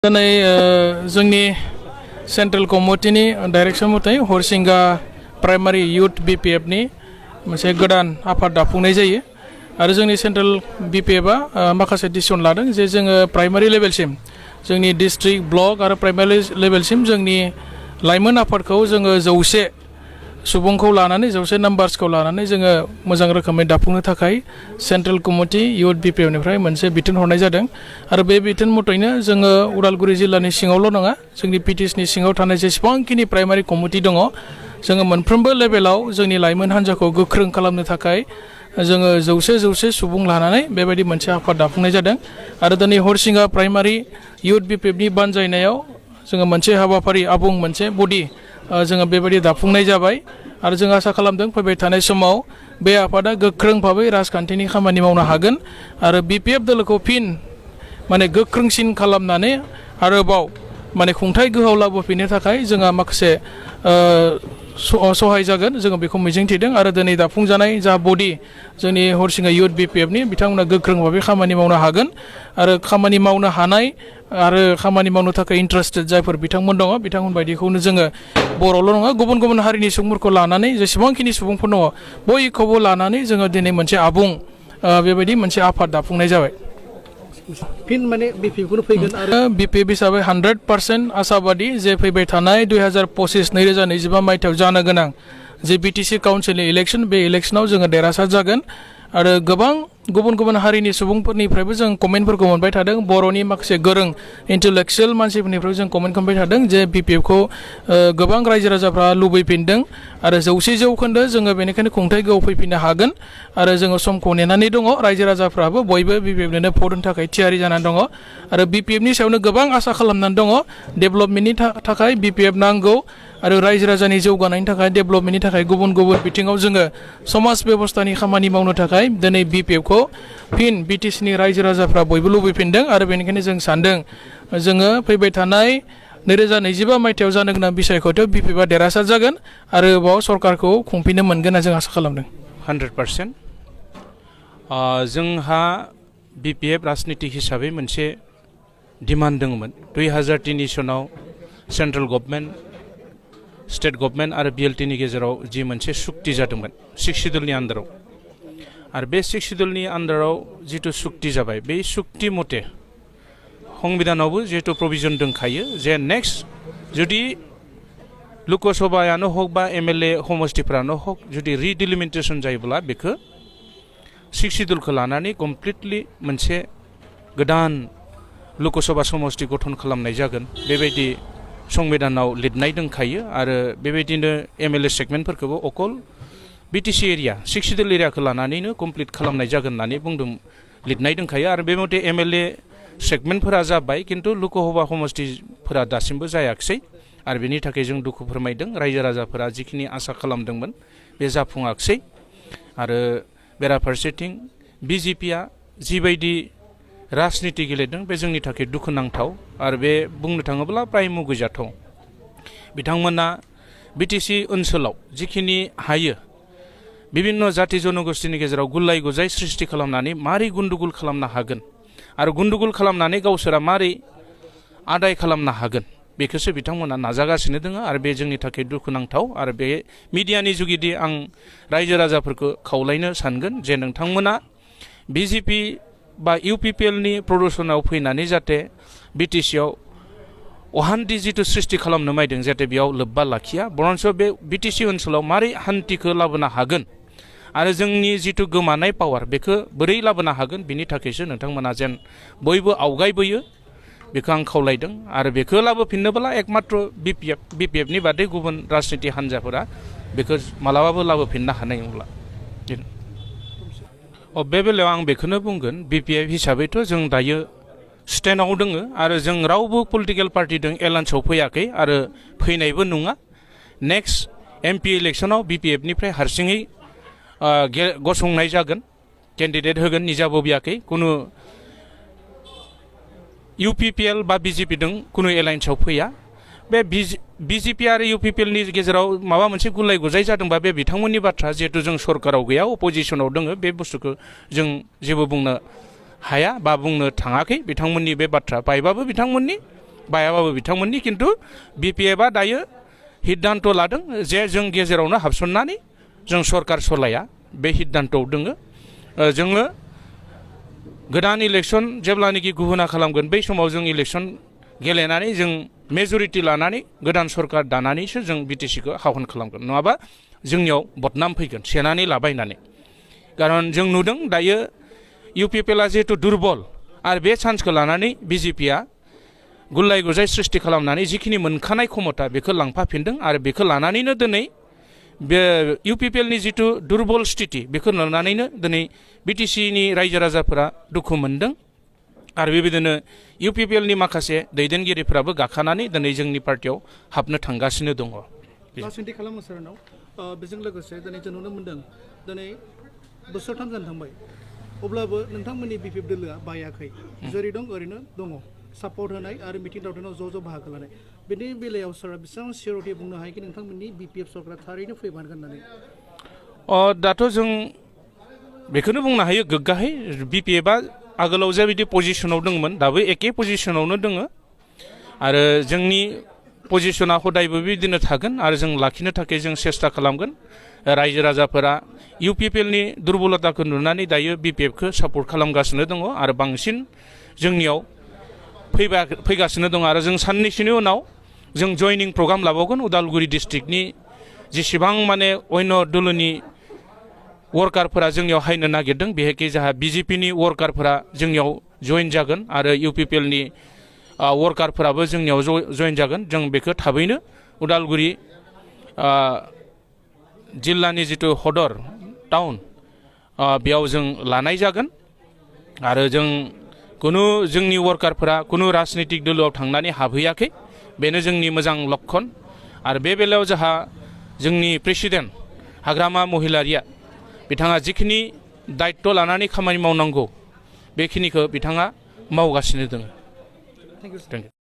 दिनै जोंनि central कमिटिनि direction मथै हरसिंगा प्राइमारि युथ बिपिएफनि मोनसे गोदान आफाद दाफुंनाय जायो आरो जोंनि सेन्ट्रेल बिपिएफआ माखासे डिसिसन लादों जे जोङो प्राइमारि लेभेलसिम जोंनि डिस्ट्रिक्ट ब्लक आरो प्राइमारि लेभेलसिम जोंनि लाइमोन आफादखौ जोङो 100 सुबुंखौ लानानै 100 नाम्बार्सखौ लानानै जोङो मोजां रोखोमै दाफुंनो थाखाय सेन्ट्रेल कमिटि युथ बिपिएफनिफ्राय मोनसे बिथोन हरनाय जादों आरो बे बिथोन मथैनो जोङो उदालगुरि जिल्लानि सिङावल' नङा जोंनि पिटिसिनि सिङाव थानाय जेसेबांखिनि प्राइमारि कमिटि दङ जोङो मोनफ्रोमबो लेभेलाव जोंनि लाइमोन हान्जाखौ गोख्रों खालामनो थाखाय जोङो 100 सुबुं लानानै बेबायदि मोनसे आफाद दाफुंनाय जादों आरो दिनै हरसिंगा प्राइमारि युथ बिपिएफनि बानजायनायाव जोङो मोनसे हाबाफारि आबुं मोनसे बडि जोङो बेबायदि दाफुंनाय जाबाय आरो जों आसा खालामदों फैबाय थानाय समाव बे आफादा गोख्रों भाबै राजखान्थिनि खामानि मावनो हागोन आरो बिपिएफ दलखौ फिन माने गोख्रोंसिन खालामनानै आरोबाव माने खुंथाय गोहोआव लाबोफिननो थाखाय जोंहा माखासे सहाय जागोन जोङो बेखौ मिजिंथिदों आरो दिनै दाफुंजानाय जा बडि जोंनि हरसिंगा युथ बिपिएफनि बिथांमोना गोख्रों भाबै खामानि मावनो हागोन आरो खामानि मावनो हानाय आरो खामानि मावनो थाखाय इन्टारेस्टेड जायफोर बिथांमोन दङ बिथांमोन बायदिखौनो जोङो बर'ल' नङा गुबुन गुबुन हारिनि सुबुंफोरखौ लानानै जेसेबांखिनि सुबुंफोर दङ बयखौबो लानानै जोङो दिनै मोनसे आबुं बेबायदि मोनसे आफाद दाफुंनाय जाबाय फिन माने बिपिएफखौनो फैगोन आरो बिपिएफ हिसाबै 100% आसाबादि जे फैबाय थानाय 2025 मायथाइयाव जानो गोनां जे बिटिसि काउन्सिलनि इलेक्सन बे इलेक्सनाव जोङो देरहासार जागोन आरो गोबां गुबुन गुबुन हारिनि सुबुंफोरनिफ्रायबो जों कमेन्टफोरखौ मोनबाय थादों बर'नि माखासे गोरों इन्टेलेक्चुयेल मानसिफोरनिफ्राय जों कमेन्ट खालामबाय थादों जे बिपिएफखौ गोबां रायजो राजाफ्रा लुबैफिनदों आरो 100% जोङो बेनिखायनो खुंथाय गोहोआव फैफिननो हागोन आरो जोङो समखौ नेनानै दङ रायजो राजाफ्राबो बयबो बिपिएफनो भट होनो थाखाय थियारि जानानै दङ आरो बिपिएफनि सायावनो गोबां आसा खालामनानै दङ डेभेलपमेन्टनि थाखाय बिपिएफ नांगौ आरो रायजो राजानि जौगानायनि थाखाय डेभेलपमेन्टनि थाखाय गुबुन गुबुन बिथिङाव जोङो समाज बेबस्थानि खामानि मावनो थाखाय दिनै बिपिएफखौ फिन बिटिसिनि रायजो राजाफ्रा बयबो लुबैफिनदों आरो बेनिखायनो जों सानदों जोङो फैबाय थानाय 2025 मायथाइयाव जानो गोनां बिसायख'थियाव बिपिएफआ देरहासार जागोन आरो बाव सरकारखौ खुंफिननो मोनगोन होनना जों आसा खालामदों 100% जोंहा बिपिएफ राजनिति हिसाबै मोनसे डिमान्ड दङमोन 2003 सनाव सेन्ट्रेल गभर्नमेन्ट स्टेट गभर्नमेन्ट आरो बिएलटिनि गेजेराव जि मोनसे सुक्ति जादोंमोन 6 शिड्युलनि आन्दाराव आरो बे 6 शिड्युलनि आन्दाराव जिथु सुक्ति जाबाय बे सुक्ति मथे संबिधानावबो जिहेतु प्रभिजन दंखायो जे नेक्स्ट जुदि लकसभायानो हक बा एमएलए समष्टिफोरानो हक जुदि रिडिलिमिटेसन जायोब्ला बेखौ 6 शिड्युलखौ लानानै कमप्लिटलि मोनसे गोदान लकसभा समष्टि गठन खालामनाय जागोन बेबायदि संबिधानाव लिरनाय दंखायो आरो बेबायदिनो एमएलए सेगमेन्टफोरखौबो अकल बिटिसि एरिया 6 शिड्युल एरियाखौ लानानैनो कमप्लिट खालामनाय जागोन होननानै बुंदों लिरनाय दंखायो आरो बे मथे एमएलए सेगमेन्टफोरा जाबाय खिन्थु लकसभा समष्टिफोरा दासिमबो जायाखिसै आरो बेनि थाखाय जों दुखु फोरमायदों रायजो राजाफोरा जिखिनि आसा खालामदोंमोन बे जाफुङाखिसै आरो बेराफारसेथिं बिजेपिआ जिबायदि राजनिति गेलेदों बे जोंनि थाखाय दुखुनांथाव आरो बे बुंनो थाङोब्ला प्राय मुगैजाथाव बिथांमोना बिटिसि ओनसोलाव जिखिनि हायो बिभिन्न जाति जनगोष्ठीनि गेजेराव गुलाय गुजाय सृष्टि खालामनानै मारै गुन्दुगुल खालामनो हागोन आरो गुन्दुगुल खालामनानै गावसोरा मारै आदाय खालामनो हागोन बेखौसो बिथांमोना नाजागासिनो दङ आरो बे जोंनि थाखाय दुखुनांथाव आरो बे मिडियानि जुगिदि आं रायजो राजाफोरखौ खावलायनो सानगोन जे नोंथांमोना बिजेपि बा इउपिपिएलनि प्रदर्शनाव फैनानै जाहाथे बिटिसिआव अहान्थि जिथु सृष्टि खालामनो मायदों जाहाथे बेयाव लोब्बा लाखिया बरन्स बे बिटिसि ओनसोलाव मारै हान्थिखौ लाबोनो हागोन आरो जोंनि जिथु गोमानाय पावार बेखौ बोरै लाबोनो हागोन बिनि थाखायसो नोंथांमोना जेन बयबो आवगायबोयो बेखौ आं खावलायदों आरो बेखौ लाबोफिननोब्ला एकमात्र बिपिएफनि बादै गुबुन राजनिति हान्जाफोरा बेखौ मालाबाबो लाबोफिननो हानाय नंला बे बेलायाव आं बेखौनो बुंगोन बिपिएफ हिसाबैथ' जों दायो स्टेन्डआव दङ आरो जों रावबो पलिटिकेल पार्टिजों एलायन्सआव फैयाखै आरो फैनायबो नङा नेक्स्ट एमपि इलेक्सनाव बिपिएफनिफ्राय हारसिङै गसंनाय जागोन केन्डिडेट होगोन निजाबो बियाखै कुनु इउपिपिएल बा बिजेपिजों कुनु एलायन्सआव फैया बे बिजेपि आरो इउपिपिएलनि गेजेराव माबा मोनसे गुलाय गुजाय जादोंबा बे बिथांमोननि बाथ्रा जिहेतु जों सरकाराव गैया अपोजिसनाव दङ बे बुस्थुखौ जों जेबो बुंनो हाया बा बुंनो थाङाखै बिथांमोननि बे बाथ्रा बायबाबो बिथांमोननि बायाबाबो बिथांमोननि खिन्थु BPF आ दायो सिद्धान्त लादों जे जों गेजेरावनो हाबसननानै जों सरकार सलाया बे सिद्धान्तआव दोङो जोङो गोदान इलेक्सन जेब्लानोखि गुबुना खालामगोन बै समाव जों इलेक्सन गेलेनानै जों मेजरिटि लानानै गोदान सरकार दानानैसो जों BTC-खौ हावन खालामगोन नङाबा जोंनियाव बदनाम फैगोन सेनानै लाबायनानै खारन जों नुदों दायो UPPL-आ जिहेतु दुर्बल आरो बे चान्सखौ लानानै BJP-आ गुलाय गुजाय सृष्टि खालामनानै जिखिनि मोनखानाय क्षमता बेखौ लांफाफिनदों आरो बेखौ लानानैनो दिनै बे UPPL-नि जिथु दुर्बल स्थिति बेखौ नुनानैनो दिनै BTC-नि रायजो राजाफोरा दुखु मोनदों आरो बेबायदिनो UPPL-नि माखासे दैदेनगिरिफोराबो गाखानानै दिनै जोंनि पार्टियाव हाबनो थांगासिनो दङ। सोंथि खालामो सारनाव बेजों लोगोसे दिनै जों नुनो मोन्दों दिनै बोसोरथाम जानो थांबाय अब्लाबो नोंथांमोननि BPF दोलोआ बायाखै जेरै दं ओरैनो दङ सापर्ट होनाय आरो मिटिं दावथिङाव ज' बाहागो लानाय बेनि बेलायाव सारा बेसेबां सियरिटि बुंनो हायो कि नोंथांमोननि BPF सरकारा थारैनो फैमारगोन होननानै दाथ' जों बेखौनो बुंनो हायो गोग्गाहै BPF-आ आगोलाव जाबायदि पजिशनाव दंमोन दाबो एखे पजिशनावनो दङ आरो जोंनि पजिशना हदायबो बिदिनो थागोन आरो जों लाखिनो थाखाय जों सेस्था खालामगोन रायजो राजाफोरा UPPL-नि दुर्बलताखौ नुनानै दायो BPF-खौ सापर्ट खालामगासिनो दङ आरो बांसिन जोंनियाव फैगासिनो दङ आरो जों साननैसोनि उनाव जों जयनिं प्रग्राम लाबावगोन उदालगुरि डिस्ट्रिक्टनि जेसेबां माने अन्य दलनि वर्कारफोरा जोंनियाव हायनो नागिरदों बेहायखि जाहा BJP-नि वर्कारफोरा जोंनियाव जइन जागोन आरो UPPL-नि वर्कारफोराबो जोंनियाव जइन जागोन जों बेखौ थाबैनो उदालगुरि जिल्लानि जितु हदर टाउन बेयाव जों लानाय जागोन आरो जों कुनु जोंनि वर्कारफोरा कुनु राजनीतिक दलोआव थांनानै हाबहैयाखै बेनो जोंनि मोजां लक्षण आरो बे बेलायाव जाहा जोंनि प्रेसिडेन्ट हाग्रामा महिलारिया बिथाङा जिखिनि दायित्व लानानै खामानि मावनांगौ बेखिनिखौ बिथाङा मावगासिनो दङ। Thank you.